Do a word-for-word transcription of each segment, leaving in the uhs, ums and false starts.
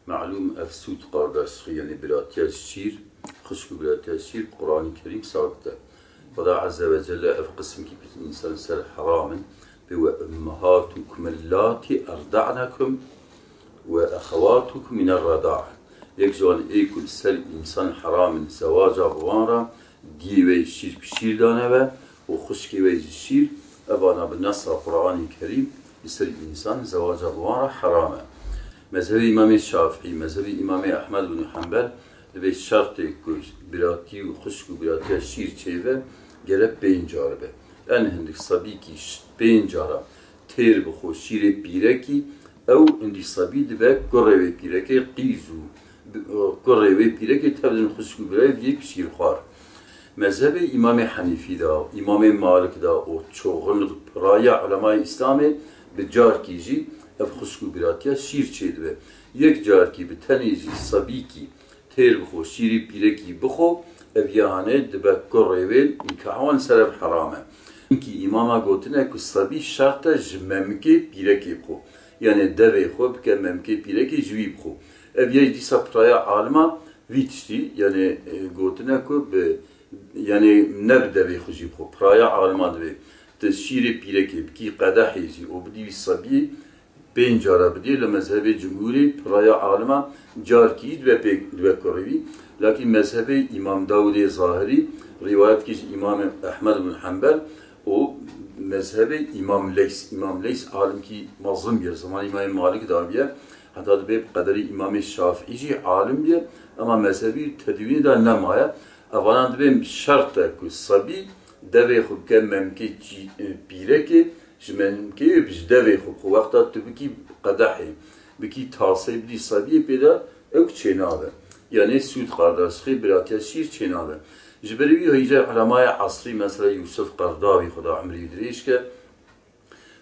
Malûm ev sûd qardaşlixî, yanî biratiya şîr, xwişk û biratiya şîr, Qur'anî Kerîm sabit e. Xweda Azze ve Celle ev qisimkî bi însan ser heram in, pê we ummahatukum allati erda'nakum ve exewatukum mine reda'a. Yek ji wan ê ku li ser însan heram in zewaca bi wan re, diyê we şîr bi şîr dane ve û xwişkê we jî şîr, evana bi nesa Qur'anî Kerîm li ser însan zewaca bi wan re heram e. Mezhebê Îmamê Şafî, mezhebê Îmamê Ehmed bin Hanbel dibê şertê ku biratî û xwişk û biratiya şîr çêbe gere pênc car be. En hindik sebîkî ş-, pênc cara têr bixwe şîrê pîrekî, ew hindî sebî dibe kurê wê pîrekê qîz û bi-, kurê wê pîrekê tevdin xwişk û birayê biyek şîrxwar. Mezhebê Îmamê Henîfî de, Îmamê Malik de û çoxin piraya ulemayê Îslamê bi carkî jî ev xwişk û biratiya şîr çêdibe. Yek carkî bi tenê jî sebîkî têr bixwe, şîrî pîrekî bixwe, ev yane dibe kurê wê, nîkaha wan ser ev heram e. Çimkî îmama gotine ku sebî şert e ji memikê pîrekê bixwe. Yanê devê xwe bike memikê pîrekê ji wî bixwe. Ev yek dîsa piraya alima vî tiştî, yanê, e, gotine ku bi, yanê ne bi devê xwe jî bixwe. Piraya alima divê tu şîrê pîrekê bikî qedehê jî û bidî wî sebiyê pênc cara bidî. Li mezhebê cumhûrê piraya alima carkî dibe pê, dibe kurê wî. Lakîn mezhebê Îmam Dawudê Zahirî, rîwayetkî ji Îmam Ehmed bin Hanbel û mezhebê Îmam Leys. Îmam Leys alimkî mezin bûye, li zemanê Îmamê Malik dabiye. Heta dibê bi qederî Îmamê Şafîî jî alim bûye, ema mezhebî tedwînê de nemaye. Evana dibê şert e ku sebî devê xwe bike memkê çî-, pîrekê, ji memkê wê bi ji devê xwe bixwe. Wexta tu bikî qedehê, bikî tasê, bidî sebiyê pê de, ew çênabe. Yanê sûd qardaşlixê, biratiya şîr çênabe. Ji ber wî hêja ulemaya esrî, mesela Yûsif Qerdawî, Xweda umrî wî dirêj ke,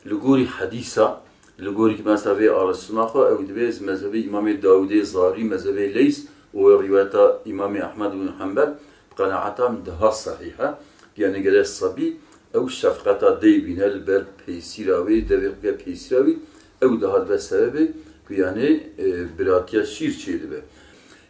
li gorî hedîsa, li gorî ki mesela vê araştirma xwe, ew dibê ez mezhebê Îmamê Dawudê Zarî, mezhebê Leys û rîwayeta Îmamê Ehmed bin Hanbel, qenaeta min daha sehîh e. Yanî gere sebî ew şefqeta dê bîne li ber peysîra wê, devê xwe pêsîra wî, ew daha dibe sebebê ku yanî, e, biratiya şîr çêdibe.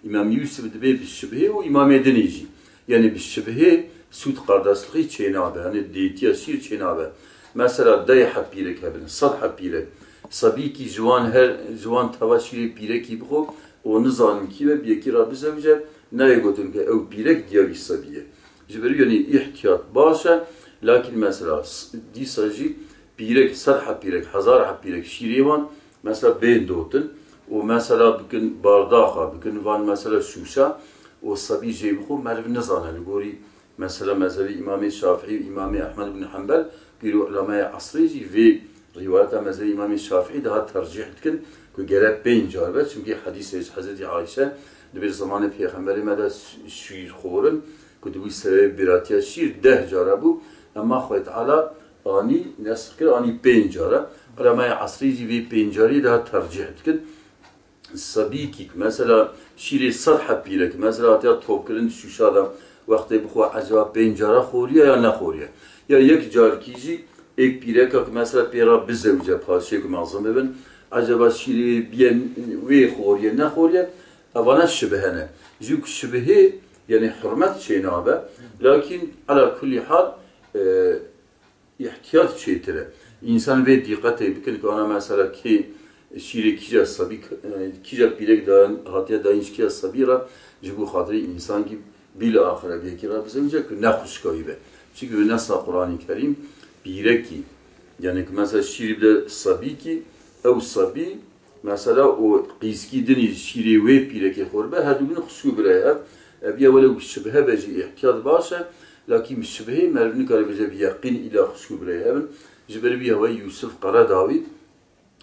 Îmam Yûsif dibê bi şibhê û îmamê dinê jî. Yanî bi şibhê sûd qardaşlixî çênabe, yanî dêtiya şîr çênabe. Mesela deh heb pîrek hebin, sed heb pîrek. Sebîkî ji wan her, ji wan teva şîrê pîrekî bixwe û nizanin kî be, bi yekî re bizewice, nayê gotin ke ew pîrek diya wî sebî ye. Ji ber wî yanî îhtiyat baş e, lakîn mesela s-, dîsa jî pîrek, sed heb pîrek, hezar heb pîrek şîrê wan, mesela bên dotin û mesela bikin bardaxa, bikin van mesela şûşa û sebî jê bixwe, meriv nizane li gorî mesela mezhebê Îmamê Şafîî û Îmamê Ehmed bin Hanbel, pîr û ulemaya esrê jî vê rîwayeta mezhebê Îmamê Şafîî daha tercîh dikin ku gere pênc car be, çimkî hedîsê ji Hezretî Ayşe dibê, zemanê Pêxemberê me de şîrxorin ku dibû sebebê biratiya şîr deh cara bû, ema Xwedê Teala anî nesx kir, anî pênc cara. Ulemaya esrî jî vê pênc carî daha tercîh dikin. Sebîkî, mesela şîrê sed heb pîrek, mesela hatiya topkirin şûşa de, wextê bixwe ecaba pênc cara xoriye ya nexoriye? Ya yek carkî jî êk pîreka ki mesela pê re bizewice paşê ku mezin bibin, ecaba şîrê wê biye wê xoriye nexoriye? Evana şibhe ne. Jî ku şibhê, yanî hurmet çênabe, lakîn ala kullî hal, e, îhtiyat çêtir e. Însan vê dîqetê bikin ku ana mesela kê şîrê kîja sebî, e, kîja pîrek dayan, hatiye dayîn ji kîja sebî re, ji bo xatirê însan kî bîle axire bi yekî re bizewice ku ne xwişka wî be. Çimkî bi nesa Qur'anî Kerîm pîrekî, yanî ku mesela şîrî bide sebîkî, ew sebî, mesela û qîzkî dinî şîrê wê pîrekê xwe dibe, her du bin xwişk û birayê hev. Ev ya welew şibhe be jî îhtiyat baş e, lakîn bi şibhê meriv nikare bêje bi yeqîn îla xwişk û birayê hev in. Ji ber vî hewayî Yûsif Qeredawî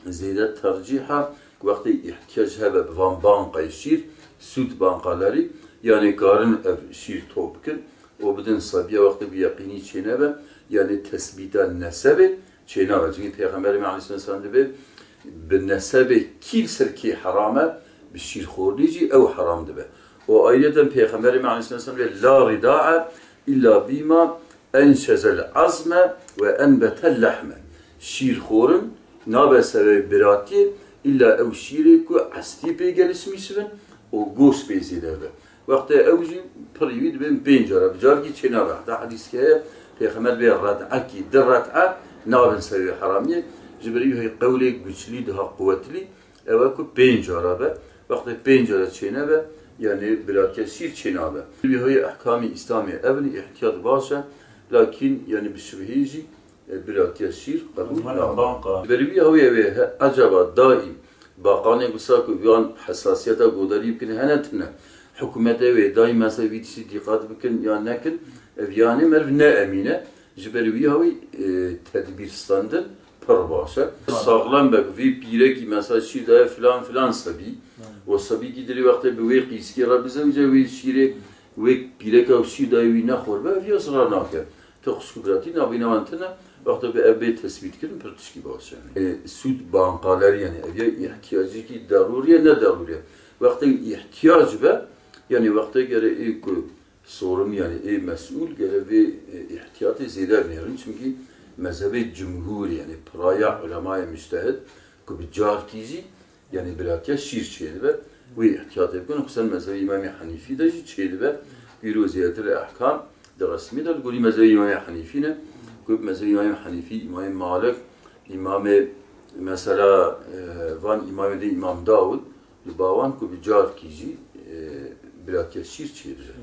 zêde tercîh e ku wextê îhtiyac hebe bi van banqayê şîr, sûd banqalerî, yanê karin ev şîr top bikin û bidin sebiya wextê bi yeqînî çênebe, yanê tesbîta nesebê çênabe. Çimkî Pêxemberê me aleyhisselam dibê, bi nesebê kî li ser kê heram e, bi şîrxorinê jî ew heram dibe. Û ayriyeten Pêxemberê me aleyhisselam dibê, "La ridae illa bîma enşezel azme ve enbetel lehme." Şîrxorin nabe sebebê biratiyê, Îlla ew şîrê ku estî pê gelişmiş bin û goşt pê zêde be. Wextê ew jî pirî wî dibên pênc cara, bi carkî çênabe. Heta hedîskê heye, Pêxember bê red'ekî, di red'e nabin ser wê heramiyê. Ji ber wî heyî qewlê guçlî, daha quwetlî, ew e ku pênc cara be. Wextê pênc cara çênebe, yanî biratiya şîr çênabe. Wî heyî ehkamê Îslamê ev in, îhtiyat baş e. Lakîn, yanî bi şibheyê jî e, biratiya şîr qebûl Min nabe. Banka. Berî wî hewê wê he, ecaba daîm baqanê wisa ku yan hesasiyeta godarî bikin hene tune. Hikûmetê wê daîm mesela vî tiştî dîqat bikin yan nekin, ev yanî meriv ne emîn e. Ji ber wî hewî, e, tedbîr standin pir baş e. Tamam. Saxlem be ku vî pîrekî mesela şîr daye filan filan sebî. Tamam. O sebîkî dirê wextê bi wê qîskê re bizewce wê şîrê wê pîreka û şîr dayê wî nexwar be, ev ya zirar nake. Tu xwişk û biratî navîna wan tune, wexta bi ev bê tesbît kirin, pir tişkî baş e. E, sûd bankalerî, yanî ev ya îhtiyacekî derûrî ye, ne derûrî ye. Wextê îhtiyac be, yanî wextê gere ê ku sorim, yanî ê mesûl gere vê, e, îhtiyatê zêde binêrin, çimkî mezhebê cumhûr, yanî piraya ulemaya mujtehid ku bi carkî jî, yanî biratiya şîr çêdibe, wê îhtiyatê bikin. Xusûsen mezhebê Îmamê Henîfî de jî çêdibe. Pîrozî etir ehkam di resmî de li gorî mezhebê Îmamê Henîfî ne. Ku mezhebê Îmamê Henîfî, Îmamê Malik, Îmamê mesela, e, van Îmamê de Îmam Dawud, li ba wan ku bi carkî jî, e, biratiya şîr çêdibe.